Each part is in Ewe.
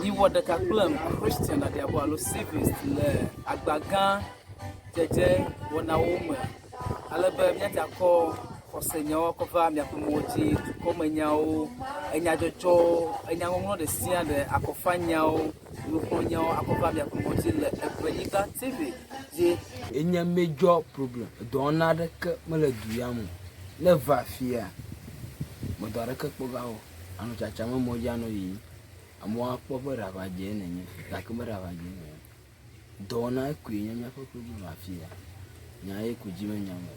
Miwɔ ɖeka kplem Christian Aɖiabo alo Civist le agba gã dzedze wɔnawo me ale be míate akɔ xɔsenyawo akɔ va miaƒe mɔwo dzi, dukɔmenyawo, enyadzɔdzɔwo, enyaŋɔŋlɔ ɖe sia ɖe, akɔfanyawo, nuxlɔ̃nyawo akɔ va miaƒe mɔwo dzi le Eʋenyigba TV dzi. Enye major problem. Edɔwɔna aɖeke mele du ya me o. Ne eva afia, medɔ aɖeke kpɔ va o. Anɔ tsatsam emɔ dzi anɔ yiyim. Amewo akpɔ be ɖaʋadzee nènye gake me ɖaʋadzee menye o. Dɔwɔna koe nye míaƒe problem afia. Nya ye ko dzi menya me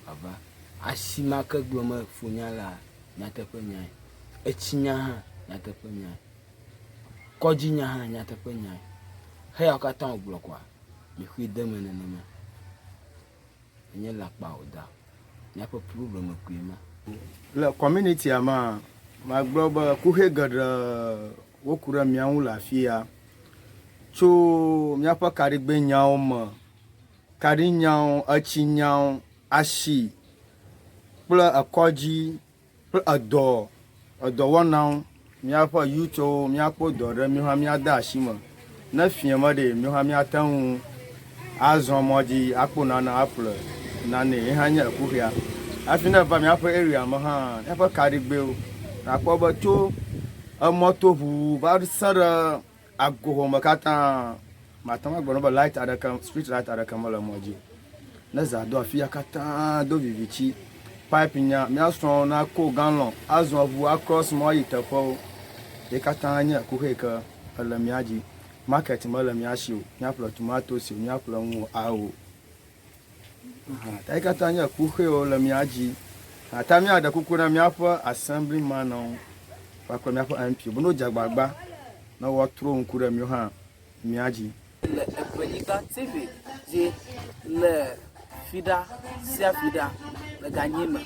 ava. Asi ma ke gblɔm mefo nya lea, nyateƒe nyae. Etsi nya hã, nyateƒe nyae. Kɔdzi nya hã, nyateƒe nyae. Xeyawo katã wògblɔ koa, mixɔe de eme nenema. Menye lãkpa wòda o. Míaƒe problem koe ma. Le communitya mea, magblɔ be kuxi geɖe woku ɖe mía ŋu le afi ya. Tso míaƒe kaɖigbɛ nyawo me, kaɖi nyawo, etsi nyawo, asi kple ekɔdzi kple edɔ, edɔwɔnawo. Míaƒe youthwo míakpɔ dɔ ɖe míwo hã míade asi me. Ne fiẽ me ɖe, míwo hã míate ŋu azɔ mɔ dzi akpɔ nane aƒle nane. Ye hã nye ekuxia. Hafi ne eva míaƒe area me hã, míaƒe kaɖigbɛwo, nàkpɔ be tso emɔto ʋuu va se ɖe agoxɔ me katã, mate ŋu agblɔ na wo be light aɖeke, street light aɖeke mele mɔ dzi o. Ne zã do afia katã do viviti. Pipe nya, mía srɔ̃wo nako galɔn azɔ ʋu across mɔ ayi teƒewo. Ye katã nye kuxi yi ke ele mía dzi. Market mele mía si o, míaƒle tomatosi o, míaƒle nu o, ao. Ta ye katã nye kuxiwo le mía dzi. Ta míaɖe kuku na míaƒe assemblymanwo kpakple míaƒe MP be ne wodze agbagba ne woatrɔ ŋku ɖe míwo hã mía dzi. Le Eʋenyigba TV dzi le fiɖa sia fiɖa le ganyi me.